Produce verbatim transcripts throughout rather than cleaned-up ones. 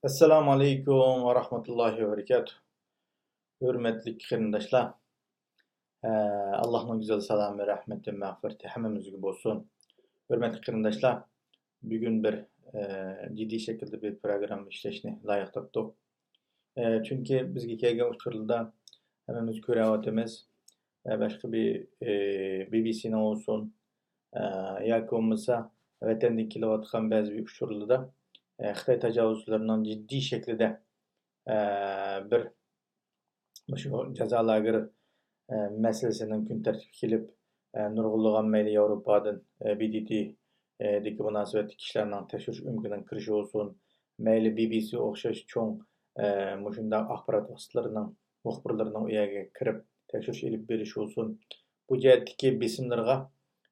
ئەسسالامۇ ئەلەيكۇم ۋە رەھمەتۇللاھى ۋە بەرىكاتۇھ. ھۆرمەتلىك قېرىنداشلار، ئە، ئاللاھنىڭ گۈزەل سالامى، رەھمىتى، مەغپىرىتى ھەممىمىزگە بولسۇن. ھۆرمەتلىك قېرىنداشلار، بۈگۈن بىر، ئە، جىددىي شەكىلدە بىر پروگرامما ئىشلەشنى لايىق تاپتۇق. ئە، چۈنكى بىزگە كەلگەن ئۇچۇرلاردا ھەممىمىز كۆرۈۋاتىمىز. ئە، باشقا بىر، ئە، بى بى سىنىڭ بولسۇن، ئە، ياكى بولمىسا ۋەتەندىن كېلىۋاتقان بەزى بىر ئۇچۇرلاردا، ئە، خىتاي تاجاۋۇزچىلىرىنىڭ جىددىي شەكىلدە، ئە، بىر مۇشۇ جازا لاگېرى، ئە، مەسىلىسىنىڭ كۈن تەرتىپكە كېلىپ، ئە، نۇرغۇنلىغان مەيلى ياۋروپادىن، ئە، بى دى تى، ئە، دىكى مۇناسىۋەتلىك كىشىلەرنىڭ تەكشۈرۈش ئۆمىكىنىڭ كىرىشى بولسۇن، مەيلى بى بى سى ئوخشاش چوڭ، ئە، مۇشۇنداق ئاخبارات ۋاسىتىلىرىنىڭ مۇخبىرلىرىنىڭ ئۇ يەرگە كىرىپ تەكشۈرۈش ئېلىپ بېرىش بولسۇن، بۇ جەھەتتىكى بېسىملىرىغا،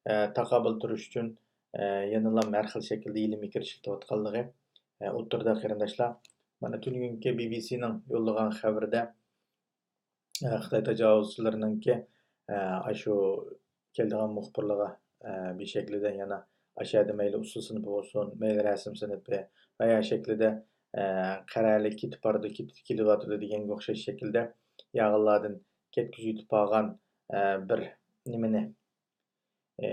ئە، تاقابىل تۇرۇش ئۈچۈن، ئە، يەنىلا ھەر خىل شەكىلدە ھىيلە-مىكىر ئىشلىتىۋاتقانلىقى، ئە، ئوتتۇرىدا قېرىنداشلار. مانا تۈنۈگۈنكى بى بى سىنىڭ يوللىغان خەۋىرىدە، ئە، خىتاي تاجاۋۇزچىلىرىنىڭكى، ئە، ئاشۇ كېلىدىغان مۇخبىرلىرىغا، ئە، بىر شەكلىدە يەنە ئاشۇ يەردە مەيلى ئۇسسۇل سىنىپى بولسۇن، مەيلى رەسىم سىنىپى ۋە يا شەكلىدە، ئە، قەرەلىك كېتىپ بارىدۇ، كېتىپ كېلىۋاتىدۇ دېگەنگە ئوخشاش شەكىلدە ياغىللاردىن كەتكۈزۈۋېتىپ بارغان، ئە، بىر نېمىنى، ئە،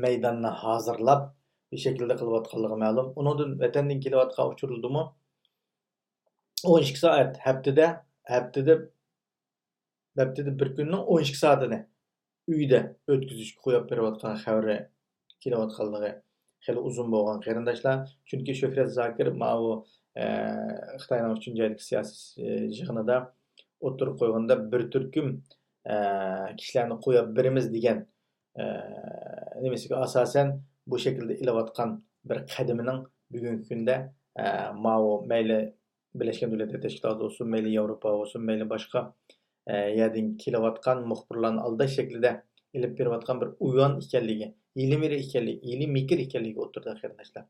مەيداننى ھازىرلاپ، بىر شەكىلدە قىلىۋاتقانلىقى مەلۇم. ئۇنىڭدىن ۋەتەندىن كېلىۋاتقان ئۇچۇرلىرىدىمۇ ئون ئىككى سائەت، ھەپتىدە، ھەپتىدە، ھەپتىدە بىر كۈننىڭ ئون ئىككى سائىتىنى ئۆيدە ئۆتكۈزۈشكە قويۇپ بېرىۋاتقان خەۋىرى كېلىۋاتقانلىقى خېلى ئۇزۇن بولغان قېرىنداشلار. چۈنكى شۆھرەت زاكىر ماۋۇ، ئە، خىتاينىڭ ئۈچىنچى ئايدىكى سىياسىي، ئە، يىغىنىدا ئوتتۇرىغا قويغىنىدا بىر تۈركۈم، ئە، كىشىلەرنى قويۇپ بېرىمىز دېگەن، ئە، نېمىسىگە ئاساسەن بۇ شەكىلدە ئېلىۋاتقان بىر قەدىمىنىڭ بۈگۈنكى كۈندە، ئە، ماۋۇ مەيلى بىرلەشكەن دۆلەتلەر تەشكىلاتى بولسۇن، مەيلى ياۋروپا بولسۇن، مەيلى باشقا، ئە، يەردىن كېلىۋاتقان مۇخبىرلارنى ئالداش شەكلىدە ئېلىپ بېرىۋاتقان بىر ئويۇن ئىكەنلىكى، ھىيلە-مىكىر ئىكەنلىكى، ھىيلە-مىكىر ئىكەنلىكى ئوتتۇرىدا قېرىنداشلار.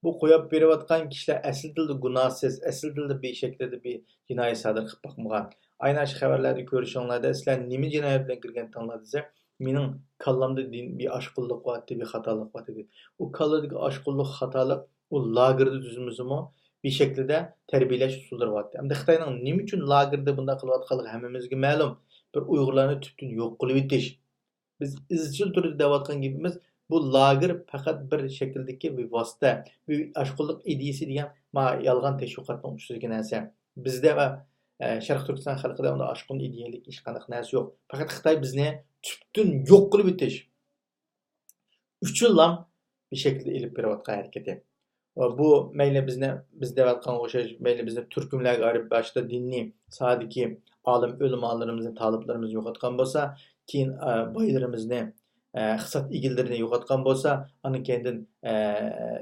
بۇ قويۇپ بېرىۋاتقان كىشىلەر ئەسلىدىلا گۇناھسىز، ئەسلىدىلا بىر شەكىلدە بىر جىنايەت سادىر قىلىپ باقمىغان. ئاينى ئاشۇ خەۋەرلەردە كۆرۈشۈڭلار دەسلەر نېمە جىنايەت بىلەن كىرگەنتىڭلار دېسە، مېنىڭ كاللامدا دىن، بىر ئاشقۇنلۇق بار، بىر خاتالىق بار دېدى. ئۇ كاللىدىكى ئاشقۇنلۇق، خاتالىق ئۇ لاگېردا تۈزمىسىمۇ بىر شەكىلدە تەربىيەلەش ئۇسۇللىرى بارتتى. ئەمدى خىتاينىڭ نېمە ئۈچۈن لاگېردا بۇنداق قىلىۋاتقانلىقى ھەممىمىزگە مەلۇم. بىر ئۇيغۇرلارنى تۈپتىن يوق قىلىۋېتىش. بىز ئىزچىل تۈردە دەۋاتقان گېپىمىز، بۇ لاگېر پەقەت بىر شەكىلدىكى بىر ۋاسىتە، بىر ئاشقۇنلۇق ئىدىيىسى دېگەن ما يالغان تەشۋىقاتنىڭ ئۈستىدىكى نەرسە. بىزدە ۋە، ئە، شەرقىي تۈركىستان خەلقىدە ئۇنداق ئاشقۇن ئىدىيەلىك ھېچقانداق نەرسە يوق. پەقەت خىتاي بىزنى تۈپتىن يوق قىلىۋېتىش ئۈچۈنلا بىر شەكىلدە ئېلىپ بېرىۋاتقان ھەرىكىتى. بۇ مەيلى بىزنى، بىز دەۋاتقانغا ئوخشاش، مەيلى بىزنى تۈركۈملەرگە ئايرىپ، باشتا دىنىي ساھەدىكى ئالىم ئۆلىمالىرىمىزنى، تالىپلىرىمىزنى يوقاتقان بولسا، كېيىن، ئە، بايلىرىمىزنى، ئە، ئىقتىساد ئىگىلىرىنى يوقاتقان بولسا، ئاندىن كەينىدىن، ئە،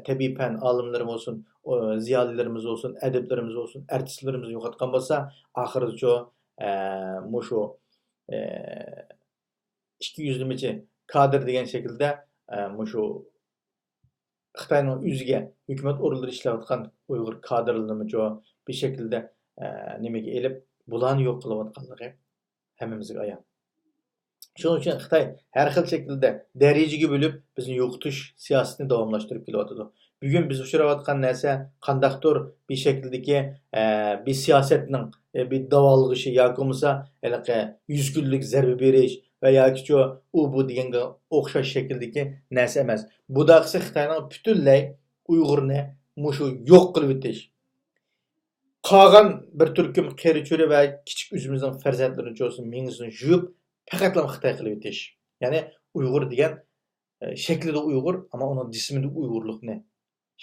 تەبىئىي پەن ئالىملىرى بولسۇن، ئو، زىيالىيلىرىمىز بولسۇن، ئەدىبلىرىمىز بولسۇن، ئارتىسلىرىمىزنى يوقاتقان بولسا، ئاخىرىدىچۇ، ئە، مۇشۇ، ئە، ئىككى يۈزلىمىچى كادىر دېگەن شەكىلدە، ئە، مۇشۇ خىتاينىڭ ئۆزىگە ھۆكۈمەت ئورۇنلىرى ئىشلەۋاتقان ئۇيغۇر كادىرلىرىنىمۇچۇ بىر شەكىلدە، ئە، نېمىگە ئېلىپ، بۇلارنى يوق قىلىۋاتقانلىقى ھەممىمىزگە ئايان. شۇنىڭ ئۈچۈن خىتاي ھەر خىل شەكىلدە دەرىجىگە بۆلۈپ بىزنى يوقىتىش سىياسىتىنى داۋاملاشتۇرۇپ كېلىۋاتىدۇ. بۈگۈن بىز ئۇچراۋاتقان نەرسە قانداقتۇر بىر شەكىلدىكى، ئە، بىر سىياسەتنىڭ، ئە، بىر داۋالغۇشى ياكى بولمىسا ھېلىقى يۈز كۈنلۈك زەربە بېرىش ۋە ياكىچۇ ئۇ بۇ دېگەنگە ئوخشاش شەكىلدىكى نەرسە ئەمەس. بۇداقىسى خىتاينىڭ پۈتۈنلەي ئۇيغۇرنى مۇشۇ يوق قىلىۋېتىش. قالغان بىر تۈركۈم قېرى-چۈرە ۋە كىچىك ئۆزىمىزنىڭ پەرزەنتلىرىنى چوسۇن مېڭىسىنى يۇيۇپ، پەقەتلا خىتاي قىلىۋېتىش. يەنى ئۇيغۇر دېگەن، ئە، شەكلىدە ئۇيغۇر، ئەمما ئۇنىڭ جىسمىدا ئۇيغۇرلۇقنى،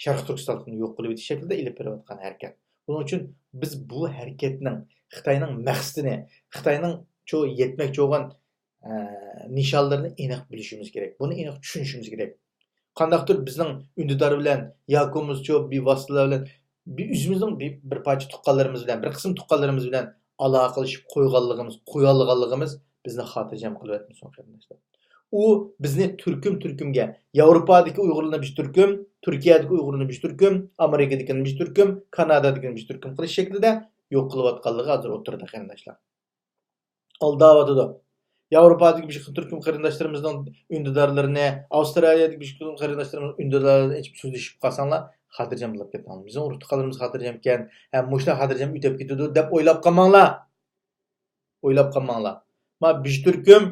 شەرقىي تۈركىستانلىقنى يوق قىلىۋېتىش شەكلىدە ئېلىپ بېرىۋاتقان ھەرىكەت. بۇنىڭ ئۈچۈن بىز بۇ ھەرىكەتنىڭ، خىتاينىڭ مەقسىتىنى، خىتاينىڭ شۇ يەتمەكچى بولغان، ئە، نىشانلىرىنى ئېنىق بىلىشىمىز كېرەك. بۇنى ئېنىق چۈشىنىشىمىز كېرەك. قانداقتۇر بىزنىڭ ئۈندىدار بىلەن ياكى بولمىسا شۇ بىر ۋاسىتىلەر بىلەن بىر ئۆزىمىزنىڭ بىر، بىر پارچە تۇغقانلىرىمىز بىلەن، بىر قىسىم تۇغقانلىرىمىز بىلەن ئالاقىلىشىپ قويغانلىقىمىز، قويالىغانلىقىمىز بىزنى خاتىرجەم قىلىۋەتمىسۇن، قېرىنداشلار. ئۇ بىزنى تۈركۈم تۈركۈمگە، ياۋروپادىكى ئۇيغۇرلارنى بىر تۈركۈم، تۈركىيەدىكى ئۇيغۇرلارنى بىر تۈركۈم، ئامېرىكىدىكىنى بىر تۈركۈم، كانادادىكىنى بىر تۈركۈم قىلىش شەكلىدە يوق قىلىۋاتقانلىقى ھازىر ئوتتۇرىدا، قېرىنداشلار. ئالداۋاتىدۇ. ياۋروپادىكى بىر تۈركۈم قېرىنداشلىرىمىزنىڭ ئۈندىدارلىرىنى، ئاۋسترالىيەدىكى بىر تۈركۈم قېرىنداشلىرىمىزنىڭ ئۈندىدارلىرىنى ئېچىپ سۆزلىشىپ قالساڭلار، خاتىرجەم بولۇپ كېتىڭلار. بىزنىڭ ئۇرۇق-تۇغقانلىرىمىز خاتىرجەمكەن، ھە، مۇشۇنداق خاتىرجەم ئۆتۈپ كېتىدۇ دەپ ئويلاپ قالماڭلار. ئويلاپ قالماڭلار. ما بىر تۈركۈم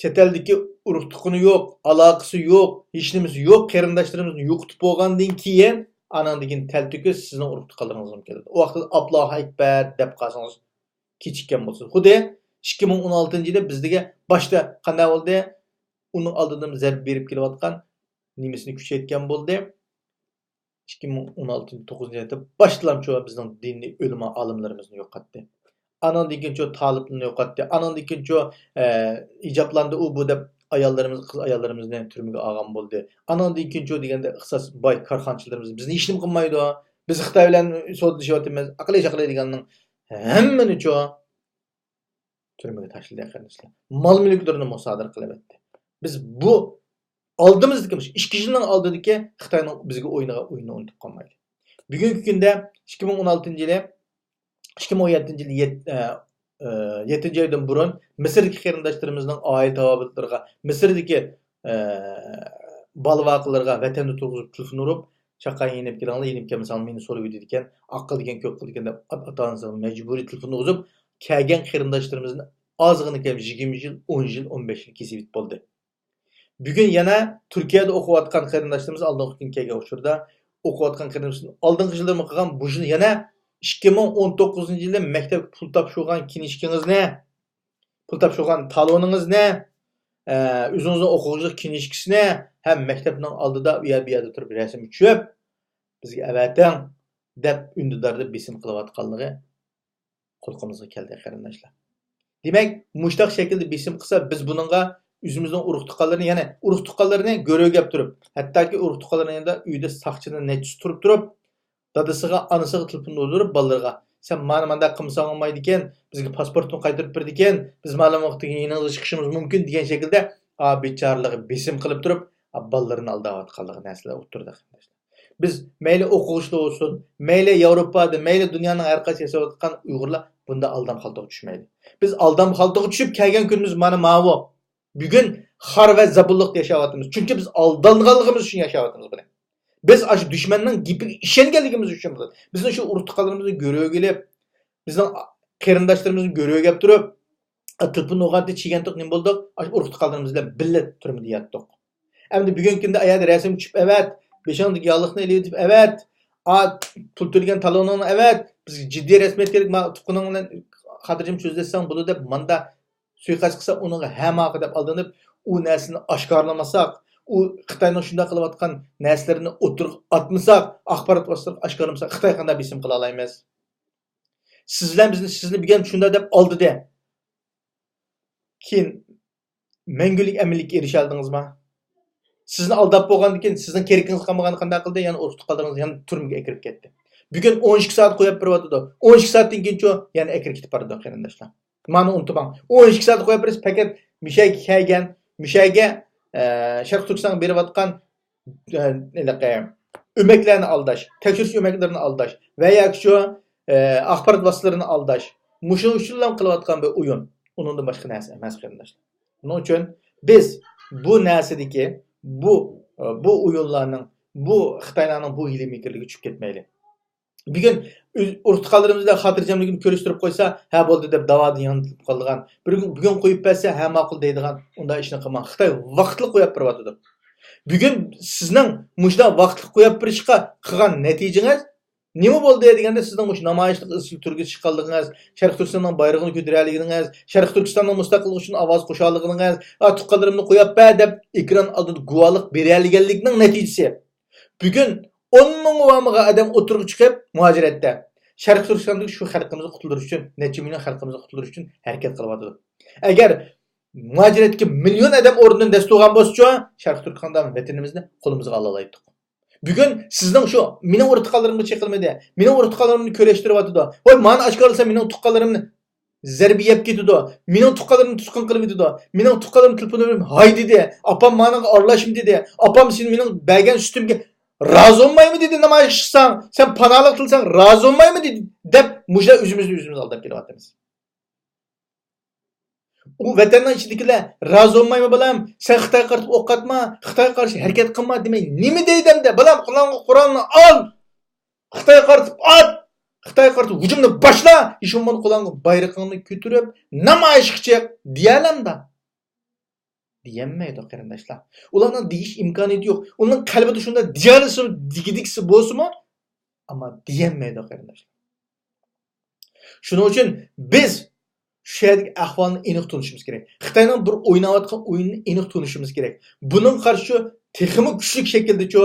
چەت ئەلدىكى ئۇرۇق-تۇغقىنى يوق، ئالاقىسى يوق، ھېچنېمىسى يوق قېرىنداشلىرىمىزنى يوقىتىپ بولغاندىن كېيىن، ئاناندىن كېيىن تەلتۆكۈس سىزنىڭ ئۇرۇق-تۇغقانلىرىڭىزغىمۇ كېلىدۇ. ئۇ ۋاقىتتا «ئاللاھۇ ئەكبەر» دەپ قالسىڭىز كېچىككەن بولىسىز. خۇددى ئىككى مىڭ ئون ئالتىنچى يىلى بىزدىكى باشتا قانداق بولدى؟ ئۇنىڭ ئالدىدىن زەربە بېرىپ كېلىۋاتقان نېمىسىنى كۈچەيتكەن بولدى. ئىككى مىڭ ئون ئالتىنچى، توققۇزىنچى يىلى باشلامچۇ بىزنىڭ دىنىي ئۆلىما ئالىملىرىمىزنى يوقاتتى. ئانىڭدىن كېيىنچۇ تالىپلارنى يوقاتتى. ئانىڭدىن كېيىنچۇ، ئە، ھىجابلاندى ئۇ بۇ دەپ ئاياللىرىمىز، قىز ئاياللىرىمىزنى تۈرمىگە ئالغان بولدى. ئانىڭدىن كېيىنچۇ دېگەندە ئىقتىساس باي كارخانىچىلىرىمىز بىزنى ھېچنېمە قىلمايدۇ. بىز خىتاي بىلەن سودىلىشىۋاتىمىز. ئاقىلى چاقىلى دېگەننىڭ ھەممىنىچۇ تۈرمىگە تاشلىدى قېرىنداشلار. مال مۈلۈكلىرىنى مۇسادىرە قىلىۋەتتى. بىز بۇ ئالدىمىزدىكى، مۇشۇ ئىككى يىلنىڭ ئالدىدىكى خىتاينىڭ بىزگە ئوينىغان ئويۇنىنى ئۇنتۇپ قالمايلى. بۈگۈنكى كۈندە ئىككى مىڭ ئون ئالتىنچى يىلى، ئىككى مىڭ ئون يەتتىنچى يىلى يەت-، ئە، ئە، يەتتىنچى ئايدىن بۇرۇن مىسىردىكى قېرىنداشلىرىمىزنىڭ ئائىلە تاۋابىئاتلىرىغا، مىسىردىكى، ئە، بالا-ۋاقىلىرىغا ۋەتەندە تۇرغۇزۇپ تېلېفون ئۇرۇپ، «چاققان، يېنىپ كېلىڭلار، يېنىپ كەلمىسەڭلار مېنى سورىۋېتىدىكەن، ئاققا دېگەن كۆپ قىلىدىكەن» دەپ، ئات-، ئاتا-ئانىسىغا مەجبۇرىي تېلېفون ئۇرغۇزۇپ، كەلگەن قېرىنداشلىرىمىزنى ئازغىنە كەم يىگىرمە يىل، ئون يىل، ئون بەش يىل كېسىۋېتىپ بولدى. بۈگۈن يەنە تۈركىيەدە ئوقۇۋاتقان قېرىنداشلىرىمىز ئالدىنقى كۈن كەلگەن ئۇچۇردا ئوقۇۋاتقان قېرىنداشلىرىمىز ئالدىنقى يىللىرىمۇ قىلغان، بۇ يىل يەنە ئىككى مىڭ ئون توققۇزىنچى يىلى مەكتەپكە پۇل تاپشۇرغان كىنىشكىڭىزنى، پۇل تاپشۇرغان تالونىڭىزنى، ئە، ئۆزىڭىزنىڭ ئوقۇغۇچىلىق كىنىشكىسىنى ھەم مەكتەپنىڭ ئالدىدا ئۇ يەر بۇ يەردە تۇرۇپ رەسىم چۈشۈرۈپ، بىزگە ئەۋەتىڭ دەپ ئۈندىداردا بېسىم قىلىۋاتقانلىقى قۇلىقىمىزغا كەلدى، قېرىنداشلار. دېمەك، مۇشۇنداق شەكىلدە بېسىم قىلسا، بىز بۇنىڭغا ئۆزىمىزنىڭ ئۇرۇق-تۇغقانلىرىنى، يەنى ئۇرۇق-تۇغقانلىرىنى گۆرۈگەپ تۇرۇپ، ھەتتاكى ئۇرۇق-تۇغقانلىرىنى يەنە ئۆيدە ساقچىنىڭ نەچچىسى تۇرۇپ تۇرۇپ، دادىسىغا، ئانىسىغا تېلېفون ئۇردۇرۇپ، بالىلىرىغا، «سەن مانا مانداق قىلمىساڭ بولمايدىكەن، بىزگە پاسپورتنى قايتۇرۇپ بېرىدىكەن، بىز مەلۇم ۋاقىتتىن كېيىن يېنىڭىزغا چىقىشىمىز مۇمكىن» دېگەن شەكىلدە، ئا، بىچارىلىقى بېسىم قىلىپ تۇرۇپ، ئا، بالىلىرىنى ئالداۋاتقانلىقى نەرسىلەر ئوتتۇرىدا، قېرىنداشلار. بىز مەيلى ئوقۇغۇچىلار بولسۇن، مەيلى ياۋروپادا، مەيلى دۇنيانىڭ ھەر قايسى ياشاۋاتقان ئۇيغۇرلار بۇنداق ئالدام خالتىغا چۈشمەيلى. بىز ئالدام خالتىغا چۈشۈپ كەلگەن كۈنىمىز مانا ماۋۇ. بۈگۈن خار ۋە زەبۇنلۇقتا ياشاۋاتىمىز. چۈنكى بىز ئالدانغانلىقىمىز ئۈچۈن ياشاۋاتىمىز بۇنى. بىز ئاشۇ دۈشمەننىڭ گېپىگە ئىشەنگەنلىكىمىز ئۈچۈن بۇ. بىزنىڭ شۇ ئۇرۇق-تۇغقانلىرىمىزنى گۆرۈگە ئېلىپ، بىزنىڭ قېرىنداشلىرىمىزنى گۆرۈگەپ تۇرۇپ، تېلېفون ئويغاتتى، چىگەنتۇق نېمە بولدۇق؟ ئاشۇ ئۇرۇق-تۇغقانلىرىمىز بىلەن بىللە تۈرمىدە ياتتۇق. ئەمدى بۈگۈنكى كۈندە ئايەردە رەسىم چۈشۈپ ئەۋەت، بېشىڭدىكى ياغلىقنى ئېلىۋېتىپ ئەۋەت، ئا، پۇل تۆلىگەن تالونۇڭنى ئەۋەت، بىزگە جىددىي رەسمىيەت كېرەك، ما تۇغقىنىڭ بىلەن خاتىرجەم سۆزلەشسەڭ بولىدۇ دەپ ماندا سۇيىقەست قىلسا، ئۇنىڭغا ھە ماقۇل دەپ ئالدىنىپ، ئۇ نەرسىنى ئاشكارىلىمىساق، ئۇ خىتاينىڭ شۇنداق قىلىۋاتقان نەرسىلىرىنى ئوتتۇرىغا ئاتمىساق، ئاخبارات ۋاسىتىلىرىغا ئاشكارىلىمىساق، خىتاي قانداق بېسىم قىلالايمىز؟ سىز بىلەن بىزنى، سىزنى بۈگۈن شۇنداق دەپ ئالدىدى. كېيىن مەڭگۈلۈك ئەمىنلىككە ئېرىشەلىدىڭىزما؟ سىزنى ئالداپ بولغاندىن كېيىن، سىزنىڭ كېرىكىڭىز قالمىغاندا قانداق قىلدى؟ يەنە ئۇرۇق-تۇغقانلىرىڭىزنى يەنە تۈرمىگە ئەكىرىپ كەتتى. بۈگۈن ئون ئىككى سائەت قويۇپ بېرىۋاتىدۇ. ئون ئىككى سائەتتىن كېيىنچۇ يەنە ئەكىرىپ كېتىپ بارىدۇ، قېرىنداشلار. مانا ئۇنتۇماڭ. ئون ئىككى سائەت قويۇپ بېرىسىز، پەقەت مۇشەگە كەلگەن، مۇشەگە، ئە، شەرقىي تۈركىستانغا بېرىۋاتقان، ئە، ھېلىقى ئۆمەكلەرنى ئالداش، تەكشۈرۈش ئۆمەكلىرىنى ئالداش ۋە ياكى شۇ، ئە، ئاخبارات ۋاسىتىلىرىنى ئالداش. مۇشۇنىڭ ئۈچۈنلا قىلىۋاتقان بىر ئويۇن. ئۇنىڭدىن باشقا نەرسە ئەمەس، قېرىنداشلار. شۇنىڭ ئۈچۈن بىز بۇ نەرسىدىكى، بۇ، بۇ ئويۇنلارنىڭ، بۇ خىتايلارنىڭ بۇ ھىيلە-مىكىرلىكىگە چۈشۈپ كەتمەيلى. بۈگۈن ئۆز ئۇرۇق-تۇغقانلىرىمىز بىلەن خاتىرجەملىكىنى كۆرۈشتۈرۈپ قويسا، ھە بولدى دەپ داۋادىن يانتىلىپ قالىدىغان، بۈگۈن، بۈگۈن قويۇپ بەرسە، ھە ماقۇل دەيدىغان، ئۇنداق ئىشنى قىلماڭ. خىتاي ۋاقىتلىق قويۇپ بېرىۋاتىدۇ. بۈگۈن سىزنىڭ مۇشۇنداق ۋاقىتلىق قويۇپ بېرىشقا قىلغان نەتىجىڭىز نېمە بولدى دېگەندە، سىزنىڭ مۇشۇ نامايىشلىق ئىزچىل تۈرگە چىققانلىقىڭىز، شەرقىي تۈركىستاننىڭ بايرىقىنى كۆتۈرەلىگىنىڭىز، شەرقىي تۈركىستاننىڭ مۇستەقىللىقى ئۈچۈن ئاۋاز قوشالىغىنىڭىز، ئا، تۇغقانلىرىمنى قويۇپ بەر دەپ ئېكران ئالدىدا گۇۋاھلىق بېرەلىگەنلىكنىڭ نەتىجىسى. بۈگۈن ئون مىڭغا بارمىغان ئادەم ئوتتۇرىغا چىقىپ، مۇھاجىرەتتە، شەرقىي تۈركىستاندىكى شۇ خەلقىمىزنى قۇتۇلدۇرۇش ئۈچۈن، نەچچە مىليون خەلقىمىزنى قۇتۇلدۇرۇش ئۈچۈن ھەرىكەت قىلىۋاتىدۇ. ئەگەر مۇھاجىرەتتىكى مىليون ئادەم ئورنىدىن دەس تۇرغان بولسىچۇ، شەرقىي تۈركىستاندا ۋەتىنىمىزنى قولىمىزغا ئالالايتتۇق. بۈگۈن سىزنىڭ شۇ مېنىڭ ئۇرۇق-تۇغقانلىرىمغا چېقىلمىدى، مېنىڭ ئۇرۇق-تۇغقانلىرىمنى كۆرۈشتۈرۈۋاتىدۇ. ۋاي، مانا ئاشكارىلىسا مېنىڭ تۇغقانلىرىمنى زەربە يەپ كېتىدۇ، مېنىڭ تۇغقانلىرىمنى تۇتقۇن قىلىۋېتىدۇ، مېنىڭ تۇغقانلىرىم تېلېفون ئۇرۇپ ھاي دېدى، ئاپام مانىڭغا ئارىلاشما دېدى، ئاپام سېنى مېنىڭ بەرگەن سۈتۈمگە رازى بولمايمۇ دېدى، نامايىش قىلساڭ، سەن پاناھلىق تىلىسەڭ رازى بولمايمۇ دېدى دەپ مۇشۇنداق ئۆزىمىزنى ئۆزىمىز ئالداپ كېلىۋاتىمىز. ئۇ ۋەتەننىڭ ئىچىدىكىلەر رازى بولمايمۇ، بالام؟ سەن خىتايغا قارىتىپ ئوق ئاتما، خىتايغا قارشى ھەرىكەت قىلما دېمەي نېمە دەيدۇ ئەمدى؟ بالام، قولۇڭغا قورالنى ئال، خىتايغا قارىتىپ ئات، خىتايغا قارىتىپ ھۇجۇمنى باشلا، ھېچ بولمىغاندا قولۇڭغا بايرىقىڭنى كۆتۈرۈپ نامايىشقا چىق دېيەلەمدۇ؟ دېيەلمەيدۇ، قېرىنداشلار. ئۇلارنىڭ دېيىش ئىمكانىيىتى يوق. ئۇنىڭ قەلبىدە شۇنداق دېيەلىسىمۇ، دېگۈدىكىسى بولسىمۇ، ئەمما دېيەلمەيدۇ، قېرىنداشلار. شۇنىڭ ئۈچۈن بىز شۇ يەردىكى ئەھۋالنى ئېنىق تونۇشىمىز كېرەك. خىتاينىڭ بىر ئويناۋاتقان ئويۇنىنى ئېنىق تونۇشىمىز كېرەك. بۇنىڭغا قارشى تېخىمۇ كۈچلۈك شەكىلدىچۇ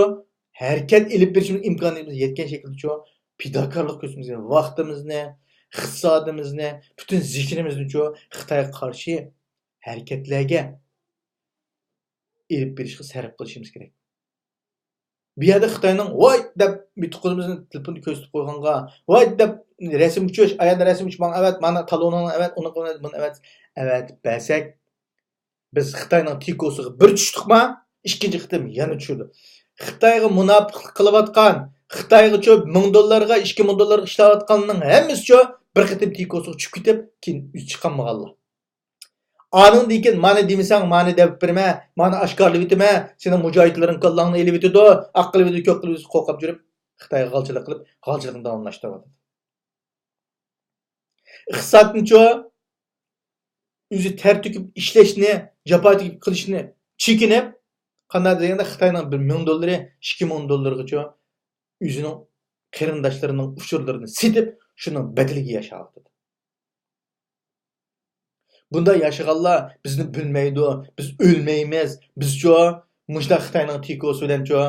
ھەرىكەت ئېلىپ بېرىشىمىز ئىمكانىيىتىمىز يەتكەن شەكىلدىچۇ پىداكارلىق كۆرسىتىمىز كېرەك. ۋاقتىمىزنى، ئىقتىسادىمىزنى، پۈتۈن زېھنىمىزنىچۇ خىتايغا قارشى ھەرىكەتلەرگە ئېلىپ بېرىشقا سەرپ قىلىشىمىز كېرەك. بۇ يەردە خىتاينىڭ ۋاي دەپ يۇتۇقىمىزنى تېلېفوندا كۆرسىتىپ قويغانغا، ۋاي دەپ رەسىم چۈش، ئايەردە رەسىم چۈش، ماڭا ئەۋەت، مانا تالونۇڭنى ئەۋەت، ئۇنى ئەۋەت، بۇنى ئەۋەت، ئەۋەتىپ بەرسەك، بىز خىتاينىڭ تىكوسىغا بىر چۈشتۇقما، ئىككىنچى قېتىم يەنە چۈشىدۇ. خىتايغا مۇناپىقلىق قىلىۋاتقان، خىتايغىچۇ مىڭ دوللارغا، ئىككى مىڭ دوللارغا ئىشلەۋاتقاننىڭ ھەممىسىچۇ بىر قېتىم تىكوسىغا چۈشۈپ كېتىپ، كېيىن ئۆزى چىقالمىغانلار. ئانىڭدىن كېيىن مانا دېمىسەڭ، مانا دەپ بېرىمەن، مانا ئاشكارىلىۋېتىمەن، سېنىڭ مۇجاھىدلىرىڭ كاللاڭنى ئېلىۋېتىدۇ، ئاق قىلىۋېتىدۇ، كۆك قىلىۋېتىدۇ، قورقۇپ يۈرۈپ، خىتايغا غالچىلىق قىلىپ، غالچىلىقنى داۋاملاشتۇرۇۋاتىدۇ. ئىقتىسادنىچۇ ئۆزى تەر تۆكۈپ ئىشلەشنى، جاپا تۆكۈپ قىلىشنى چېكىنىپ، قانداق دېگەندە خىتاينىڭ بىر مىڭ دوللىرى ئىككى مىڭ دوللارغىچۇ ئۆزىنىڭ قېرىنداشلىرىنىڭ ئۇچۇرلىرىنى سېتىپ، شۇنىڭ بەدىلىگە ياشاۋاتىدۇ. بۇنداق ياشىغانلار بىزنى بىلمەيدۇ، بىز ئۆلمەيمىز، بىزچۇ مۇشۇنداق خىتاينىڭ تىكوسى بىلەنچۇ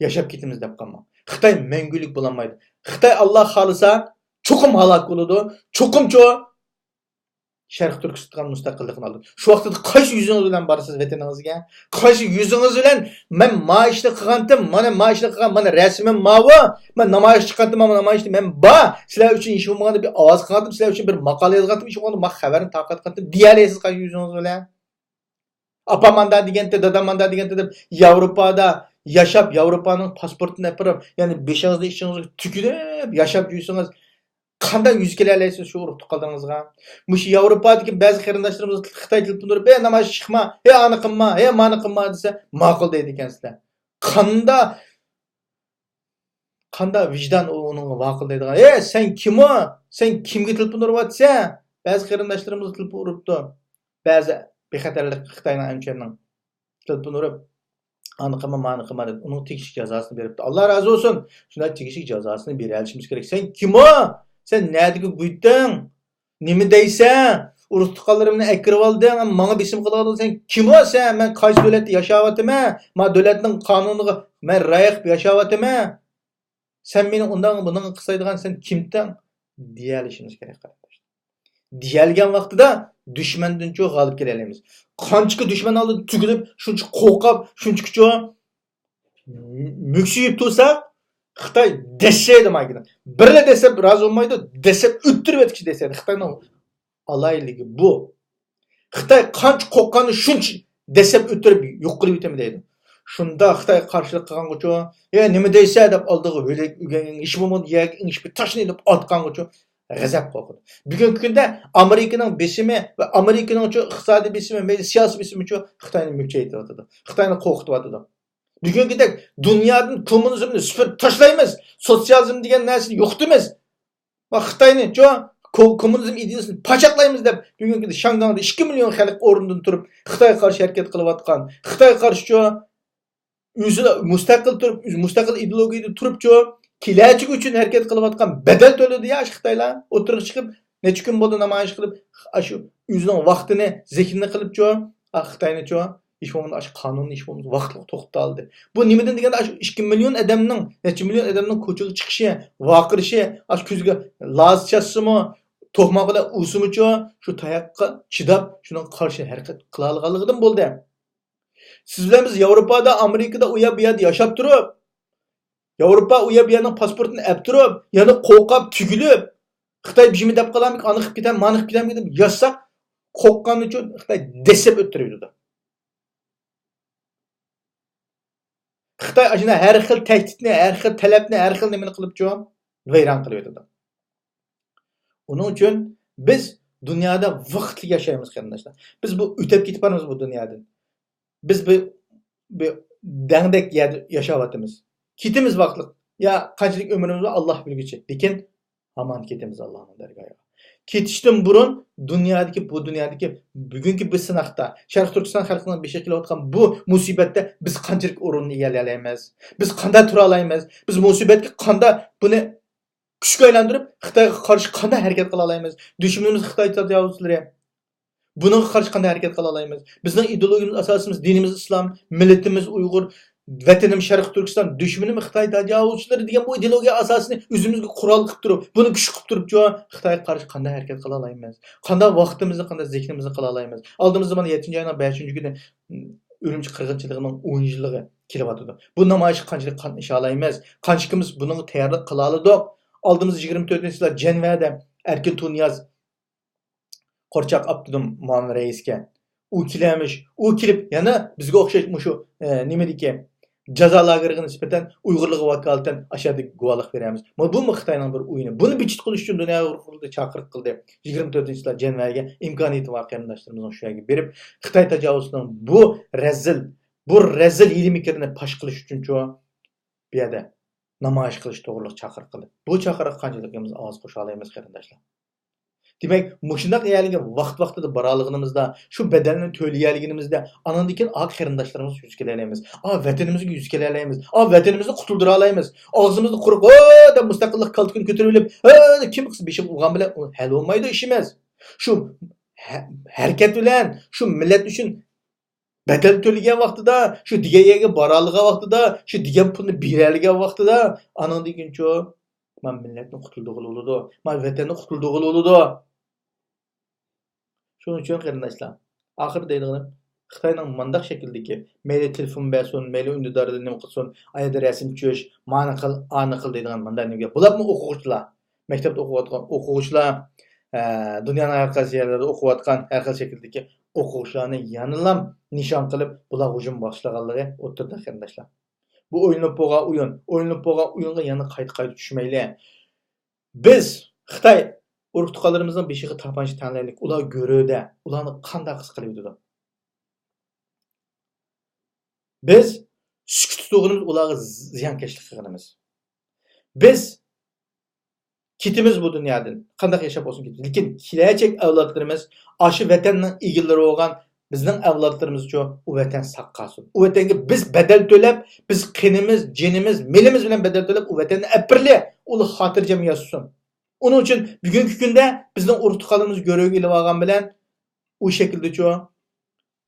ياشاپ كېتىمىز دەپ قالماڭ. خىتاي مەڭگۈلۈك بولالمايدۇ. خىتاي ئاللا خالىسا چوقۇم ھالاك بولىدۇ، چوقۇمچۇ شەرقىي تۈركىستان مۇستەقىللىقىنى ئالىدۇ. شۇ ۋاقىتتا قايسى يۈزىڭىز بىلەن بارىسىز ۋەتىنىڭىزگە؟ قايسى يۈزىڭىز بىلەن مەن ما ئىشنى قىلغانتىم، مانا ما ئىشنى قىلغان، مانا رەسىمىم ماۋۇ، مەن نامايىش چىققانتىم، مانا نامايىشتا مەن بار، سىلەر ئۈچۈن ھېچ بولمىغاندا بىر ئاۋاز قىلغانتىم، سىلەر ئۈچۈن بىر ماقالە يازغانتىم، ھېچ بولمىغاندا ما خەۋەرنى تارقاتقانتىم دېيەلەيسىز قايسى يۈزىڭىز بىلەن؟ ئاپام ماندا دېگەنتى، دادام ماندا دېگەنتى دەپ ياۋروپادا ياشاپ، ياۋروپانىڭ پاسپورتىنى ئەپىرىپ، يەنى بېشىڭىزنى ئىچىڭىزگە تۈكۈرۈپ ياشاپ يۈرسىڭىز، قانداق يۈز كېلەلەيسىز شۇ ئۇرۇق تۇغقانلىرىڭىزغا؟ مۇشۇ ياۋروپادىكى بەزى قېرىنداشلىرىمىز خىتاي تېلېفون ئۇرۇپ، ھەي نامايىش چىقما، ھەي ئانى قىلما، ھەي مانى قىلما دېسە، ماقۇل دەيدىكەنسىلەر. قاندا-، قانداق ۋىجدان ئۇ ئۇنىڭغا ماقۇل دەيدىغان؟ ھەي سەن كىم ئۇ؟ سەن كىمگە تېلېفون ئۇرۇۋاتىسەن؟ بەزى قېرىنداشلىرىمىز تېلېفون ئۇرۇپتۇ. بەزى بىخەتەرلىك خىتاينىڭ ئەنچۈەننىڭ تېلېفون ئۇرۇپ، ئانى قىلما، مانى قىلما دەپ، ئۇنىڭ تېگىشلىك جازاسىنى بېرىپتۇ. ئاللا رازى بولسۇن. شۇنداق تېگىشلىك جازاسىنى بېرەلىشىمىز كېرەك. سەن كىم ئۇ؟ سەن نەدىكى گۇيتىڭ؟ نېمە دەيسەن؟ ئۇرۇق تۇغقانلىرىمنى ئەكىرىۋالدىڭ، ماڭا بېسىم قىلىۋالدىڭ. سەن كىم ئۇ سەن؟ مەن قايسى دۆلەتتە ياشاۋاتىمەن؟ ما دۆلەتنىڭ قانۇنىغا مەن رىئايە قىلىپ ياشاۋاتىمەن. سەن مېنى ئۇنداق بۇنىڭغا قىسايدىغان، سەن كىمتىڭ؟ دېيەلىشىمىز كېرەك، قېرىنداشلار. دېيەلگەن ۋاقتىدا دۈشمەندىنچۇ غالىب كېلەلەيمىز. قانچىكى دۈشمەن ئالدىدا تۈگۈلۈپ، شۇنچە قورقۇپ، شۇنچىكىچۇ مۈكسىيىپ تۇرساق، خىتاي دەسسەيدۇ مايكىدىن. بىرلا دەسسەپ رازى بولمايدۇ، دەسسەپ ئۆتتۈرۈۋەتكۈچى دەسسەيدۇ. خىتاينىڭ ئالاھىدىلىكى بۇ. خىتاي قانچە قورققاندا شۇنچە دەسسەپ ئۆتتۈرۈپ يوق قىلىۋېتىمەن دەيدۇ. شۇنداق خىتايغا قارشىلىق قىلغانغىچۇ، يا نېمە دەيسەن دەپ ئالدىغا ھۆلەك ئۆگەنگەن ئىش بولمىدى، يەرگە ئېڭىشىپ تاشلىدى دەپ ئاتقانغىچۇ غەزەپ قوقىدۇ. بۈگۈنكى كۈندە ئامېرىكىنىڭ بېسىمى ۋە ئامېرىكىنىڭچۇ ئىقتىسادىي بېسىمى، مەيلى سىياسىي بېسىمىچۇ خىتاينى مۈكچەيتىۋاتىدۇ. خىتاينى قورقۇتۇۋاتىدۇ. بۈگۈنكىدەك دۇنيادىن كوممۇنىزمنى سۈپۈرۈپ تاشلايمىز، سوتسىيالىزم دېگەن نەرسىنى يوقىتىمىز، ۋە خىتاينى چۇ، كو-، كوممۇنىزم ئىدىيىسىنى پاچاقلايمىز دەپ، بۈگۈنكى كۈندە شياڭگاڭدا ئىككى مىليون خەلق ئورنىدىن تۇرۇپ، خىتايغا قارشى ھەرىكەت قىلىۋاتقان، خىتايغا قارشى چۇ، ئۆزى مۇستەقىل تۇرۇپ، ئۆزى مۇستەقىل ئىدېئولوگىيەدە تۇرۇپ چۇ، كېلەچىكى ئۈچۈن ھەرىكەت قىلىۋاتقان، بەدەل تۆلىدى يا ئاشۇ خىتايلار. ئوتتۇرىغا چىقىپ، نەچچە كۈن بولدى نامايىش قىلىپ، ئاشۇ ئۆزىنىڭ ۋاقتىنى، زېھنىنى قىلىپ چۇ، ئا، خىتاينى چۇ، ھېچ بولمىغاندا ئاشۇ قانۇننى ھېچ بولمىسا ۋاقىتلىق توختىتالىدى. بۇ نېمىدىن دېگەندە، ئاشۇ ئىككى مىليون ئادەمنىڭ، نەچچە مىليون ئادەمنىڭ كوچىغا چىقىشى، ۋارقىرىشى، ئاشۇ كۆزىگە لازا چاچسىمۇ، توقماق بىلەن ئۇرسىمۇچۇ، شۇ تاياققا چىداپ، شۇنىڭغا قارشى ھەرىكەت قىلالىغانلىقىدىن بولدى. سىز بىلەن بىز ياۋروپادا، ئامېرىكىدا، ئۇ يەر بۇ يەردە ياشاپ تۇرۇپ، ياۋروپا ئۇ يەر بۇ يەرنىڭ پاسپورتىنى ئەپ تۇرۇپ، يەنە قورقاپ، تۈگۈلۈپ، خىتاي بىژىمى دەپ قالامىكىن، ئانى قىلىپ كېتەم، مانى قىلىپ كېتەممىكىن دەپ يازساق، قورققانى ئۈچۈن خىتاي دەسسەپ ئۆتتۈرۈۋېتىدۇ. خىتاي ئاشۇنداق ھەر خىل تەھدىتنى، ھەر خىل تەلەپنى، ھەر خىل نېمىنى قىلىپچۇ، ۋەيران قىلىۋېتىدۇ. ئۇنىڭ ئۈچۈن بىز دۇنيادا ۋاقىتلىق ياشايمىز، قېرىنداشلار. بىز بۇ ئۆتۈپ كېتىپ بارىمىز بۇ دۇنيادىن. بىز بىر، بىر دەڭدەك يەردە ياشاۋاتىمىز. كېتىمىز ۋاقىتلىق. يا قانچىلىك ئۆمرىمىز بار، ئاللا بىلگۈچى. لېكىن ھامان كېتىمىز ئاللانىڭ دەرگاھىغا. كېتىشتىن بۇرۇن دۇنيادىكى، بۇ دۇنيادىكى بۈگۈنكى بۇ سىناقتا، شەرقىي تۈركىستان خەلقىنىڭ بېشىغا كېلىۋاتقان بۇ مۇسىبەتتە بىز قانچىلىك ئورۇننى ئىگىلىيەلەيمىز؟ بىز قانداق تۇرالايمىز؟ بىز مۇسىبەتكە قانداق بۇنى كۈچكە ئايلاندۇرۇپ، خىتايغا قارشى قانداق ھەرىكەت قىلالايمىز؟ دۈشمىنىمىز خىتاي تاجاۋۇزچىلىرى. بۇنىڭغا قارشى قانداق ھەرىكەت قىلالايمىز؟ بىزنىڭ ئىدېئولوگىيىمىز، ئاساسىمىز، دىنىمىز ئىسلام، مىللىتىمىز ئۇيغۇر، ۋەتىنىم شەرقىي تۈركىستان، دۈشمىنىم خىتاي تاجاۋۇزچىلىرى دېگەن بۇ ئىدېئولوگىيە ئاساسىنى ئۆزىمىزگە قورال قىلىپ تۇرۇپ، بۇنى كۈچ قىلىپ تۇرۇپچۇ، خىتايغا قارشى قانداق ھەرىكەت قىلالايمىز؟ قانداق ۋاقتىمىزنى، قانداق زېھنىمىزنى قىلالايمىز؟ ئالدىمىزدا مانا يەتتىنچى ئاينىڭ بەشىنچى كۈنى، ئۈرۈمچى قىرغىنچىلىقىنىڭ ئون يىللىقى كېلىۋاتىدۇ. بۇ نامايىشقا قانچىلىك قاتنىشالايمىز؟ قانچىلىكىمىز بۇنىڭغا تەييارلىق قىلالىدۇق؟ ئالدىمىزدا يىگىرمە تۆتىنچى يىلى جەنۋەدە ئەركىن تۇنىياز قورچاق ئاپتونوم مۇئاۋىن رەئىسكە. ئۇ كېلەرمىش، ئۇ كېلىپ يەنە بىزگە ئوخشاش مۇشۇ، ئە، نېمىدىكى جازا لاگېرىغا نىسبەتەن ئۇيغۇرلارغا ۋاكالىتەن ئاشۇ يەردە گۇۋاھلىق بېرەرمىز. مانا بۇمۇ خىتاينىڭ بىر ئويۇنى. بۇنى بىچىت قىلىش ئۈچۈن دۇنيا ئۇيغۇر قۇرۇلتىيى چاقىرىق قىلدى. يىگىرمە تۆتىنچى يىلى جەنۋەگە ئىمكانىيىتى بار قېرىنداشلىرىمىزنىڭ شۇ يەرگە بېرىپ، خىتاي تاجاۋۇزچىلىرىنىڭ بۇ رەزىل، بۇ رەزىل ھىيلە-مىكرىنى پاش قىلىش ئۈچۈنچۇ بۇ يەردە نامايىش قىلىش توغرۇلۇق چاقىرىق قىلدى. بۇ چاقىرىققا قانچىلىكىمىز ئاۋاز قوشالايمىز، قېرىنداشلار؟ دېمەك، مۇشۇنداق يەرلەرگە ۋاقىت-ۋاقتىدا بارالىغىنىمىزدا، شۇ بەدەلنى تۆلىيەلىگىنىمىزدە، ئانىڭدىن كېيىن ئا قېرىنداشلىرىمىزغا يۈز كېلەلەيمىز. ئا ۋەتىنىمىزگە يۈز كېلەلەيمىز. ئا ۋەتىنىمىزنى قۇتۇلدۇرالايمىز. ئاغزىمىزنى قۇرۇپ، ھە دەپ مۇستەقىللىق كالتىكىنى كۆتۈرۈۋېلىپ، ھە دەپ كىم قىلسا بېشىغا ئۇرغان بىلەن ئۇ ھەل بولمايدۇ ئىشىمىز. شۇ ھە-، ھەرىكەت بىلەن، شۇ مىللەت ئۈچۈن بەدەل تۆلىگەن ۋاقتىدا، شۇ دېگەن يەرگە بارالىغان ۋاقتىدا، شۇ دېگەن پۇلنى بېرەلىگەن ۋاقتىدا، ئانىڭدىن كېيىنچۇ، مانا مىللەتنى قۇتۇلدۇرغىلى بولىدۇ، مانا ۋەتەننى قۇتۇلدۇرغىلى بولىدۇ. شۇنىڭ ئۈچۈن قېرىنداشلار، ئاخىرى دەيدىغىنىم، خىتاينىڭ مانداق شەكىلدىكى، مەيلى تېلېفون بەرسۇن، مەيلى ئۈندىداردا نېمە قىلسۇن، ئايەردە رەسىم چۈشۈش، مانى قىل، ئانى قىل دەيدىغان مانداق نېمە گەپ؟ بۇلارمۇ ئوقۇغۇچىلار. مەكتەپتە ئوقۇۋاتقان ئوقۇغۇچىلار، ئە، دۇنيانىڭ ھەر قايسى يەرلىرىدە ئوقۇۋاتقان ھەر خىل شەكىلدىكى ئوقۇغۇچىلارنى يەنىلا نىشان قىلىپ، بۇلار ھۇجۇم باشلىغانلىقى ئوتتۇرىدا، قېرىنداشلار. بۇ ئوينىلىپ بولغان ئويۇن. ئوينىلىپ بولغان ئويۇنغا يەنە قايتا-قايتا چۈشمەيلى. بىز خىتاي ئۇرۇق-تۇغقانلىرىمىزنىڭ بېشىغا تاپانچا تەڭلەيلىك. ئۇلار گۆرۈدە. ئۇلارنى قانداق قىلىۋېتىدۇ؟ بىز سۈكۈتتە تۇرغىنىمىز ئۇلارغا زىيانكەشلىك قىلغىنىمىز. بىز كېتىمىز بۇ دۇنيادىن. قانداق ياشاپ بولسۇن كېتىمىز. لېكىن كېلەچەك ئەۋلادلىرىمىز ئاشۇ ۋەتەننىڭ ئىگىلىرى بولغان بىزنىڭ ئەۋلادلىرىمىزچۇ ئۇ ۋەتەن ساق قالسۇن. ئۇ ۋەتەنگە بىز بەدەل تۆلەپ، بىز قېنىمىز، جېنىمىز، مېلىمىز بىلەن بەدەل تۆلەپ ئۇ ۋەتەننى ئەپ بېرىلى، ئۇلۇغ خاتىرجەم ياشىسۇن. ئۇنىڭ ئۈچۈن بۈگۈنكى كۈندە بىزنىڭ ئۇرۇق-تۇغقانلىرىمىز گۆرۈگە ئېلىۋالغان بىلەن ئۇ شەكىلدىچۇ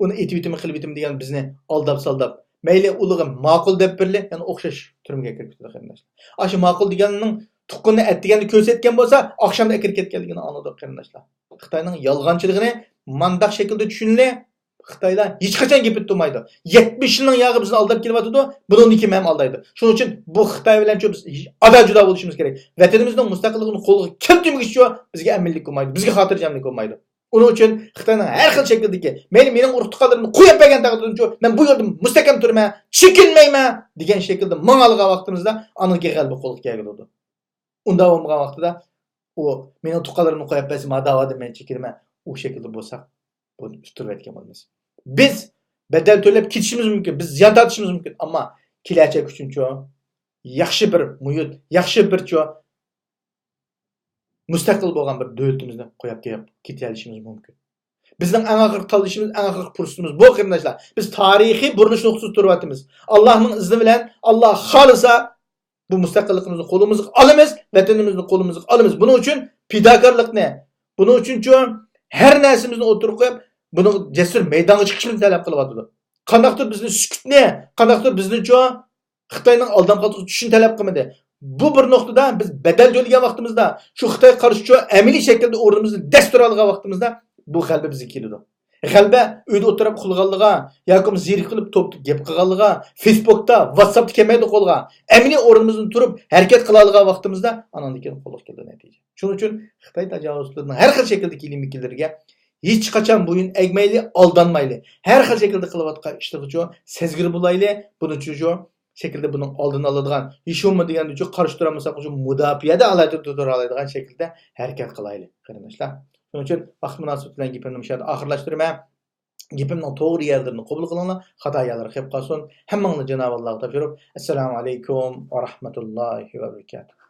ئۇنى ئېتىۋېتىمەن، قىلىۋېتىمەن دېگەن بىزنى ئالداپ-سالداپ، مەيلى ئۇلىغا ماقۇل دەپ بېرىلى، يەنە ئوخشاش تۈرمىگە كىرىپ كېتىدۇ، قېرىنداشلار. ئاشۇ ماقۇل دېگەننىڭ تۇغقىنىنى ئەتىگەندە كۆرسەتكەن بولسا، ئاخشامدا ئەكىرىپ كەتكەنلىكىنى ئاڭلىدۇق، قېرىنداشلار. خىتاينىڭ يالغانچىلىقىنى مانداق شەكىلدە چۈشىنىلى، خىتايلار ھېچقاچان گېپىدە تۇرمايدۇ. يەتمىش يىلنىڭ ياغى بىزنى ئالداپ كېلىۋاتىدۇ، بۇنىڭدىن كېيىن ھەم ئالدايدۇ. شۇنىڭ ئۈچۈن بۇ خىتاي بىلەن شۇ بىز ئادا-جۇدا بولۇشىمىز كېرەك. ۋەتىنىمىزنىڭ مۇستەقىللىقىنى قولغا كەلتۈرمىگۈچە بىزگە ئەمىنلىك بولمايدۇ، بىزگە خاتىرجەملىك بولمايدۇ. ئۇنىڭ ئۈچۈن خىتاينىڭ ھەر خىل شەكىلدىكى، مەيلى مېنىڭ ئۇرۇق-تۇغقانلىرىمنى قويۇپ بەرگەن تەقدىردىچۇ، مەن بۇ يەردە مۇستەھكەم تۇرىمەن، چېكىنمەيمەن دېگەن شەكىلدە ماڭالىغان ۋاقتىمىزدا ئانىڭدىكى غەلىبە قولغا كەلگىلى بولىدۇ. ئۇنداق بولمىغان ۋاقتىدا ئۇ مېنىڭ تۇغقانلىرىمنى قويۇپ بەرسە، ما داۋادا مەن چېكىنىمەن، ئۇ شەكىلدە بولساق، بۇنى ئۇتتۇرۇۋەتكەن بولىمىز. بىز بەدەل تۆلەپ كېتىشىمىز مۇمكىن، بىز زىيان تارتىشىمىز مۇمكىن، ئەمما كېلەچەك ئۈچۈنچۇ، ياخشى بىر مۇھىت، ياخشى بىرچۇ مۇستەقىل بولغان بىر دۆلىتىمىزنى قويۇپ كېتىپ، كېتەلىشىمىز مۇمكىن. بىزنىڭ ئەڭ ئاخىرقى تاللىشىمىز، ئەڭ ئاخىرقى پۇرسىتىمىز بۇ، قېرىنداشلار. بىز تارىخىي بۇرۇلۇش نۇقتىسىدا تۇرۇۋاتىمىز. ئاللانىڭ ئىزنى بىلەن، ئاللا خالىسا، بۇ مۇستەقىللىقىمىزنى قولىمىزغا ئالىمىز، ۋەتىنىمىزنى قولىمىزغا ئالىمىز. بۇنىڭ ئۈچۈن پىداكارلىقنى، بۇنىڭ ئۈچۈنچۇ ھەر نەرسىمىزنى ئوتتۇرىغا قويۇپ، بۇنىڭ جەسۇر مەيدانغا چىقىشىمىزنى تەلەپ قىلىۋاتىدۇ. قانداقتۇر بىزنى سۈكۈتنى، قانداقتۇر بىزنىچۇ خىتاينىڭ ئالدام قاتقۇسىغا چۈشۈشنى تەلەپ قىلمىدى. بۇ بىر نۇقتىدا بىز بەدەل تۆلىگەن ۋاقتىمىزدا، شۇ خىتايغا قارشىچۇ ئەمەلىي شەكىلدە ئورنىمىزنى دەس تۇرالىغان ۋاقتىمىزدا بۇ غەلىبە بىزگە كېلىدۇ. غەلىبە ئۆيدە ئولتۇرۇپ ئۇخلىغانلىقى ياكى بولمىسا زېرىك قىلىپ توپتا گەپ قىلغانلىقى، فېيسبوكتا، ۋاتساپتا كەلمەيدۇ قولغا. ئەمەلىي ئورنىمىزدىن تۇرۇپ ھەرىكەت قىلالىغان ۋاقتىمىزدا ئاناندىن كېيىن قولغا كېلىدۇ نەتىجە. شۇنىڭ ئۈچۈن خىتاي تاجاۋۇزچىلىرىنىڭ ھەر خىل شەكىلدىكى ھىيلە-مىكىرلىرىگە ھېچقاچان بويۇن ئەگمەيلى، ئالدانمايلى. ھەر خىل شەكىلدە قىلىۋاتقان ئىشلىرىغىچۇ سەزگۈر بولايلى. بۇنىچۇ شۇ شەكىلدە بۇنىڭ ئالدىنى ئالىدىغان، ھېچ بولمىغاندا دېگەندىچۇ قارشى تۇرالمىساق، شۇ مۇداپىئەدە ھالەتتە تۇرالايدىغان شەكىلدە ھەرىكەت قىلايلى، قېرىنداشلار. شۇنىڭ ئۈچۈن ۋاقىت مۇناسىۋىتى بىلەن گېپىمنى مۇشۇ يەردە ئاخىرلاشتۇرىمەن. گېپىمنىڭ توغرا يەرلىرىنى قوبۇل قىلىڭلار، خاتا يەرلىرى قېلىپ قالسۇن. ھەممىڭلارنى جانابى ئاللاغا تاپشۇرۇپ، ئەسسالامۇ ئەلەيكۇم ۋە رەھمەتۇللاھى ۋە بەرىكاتۇھ.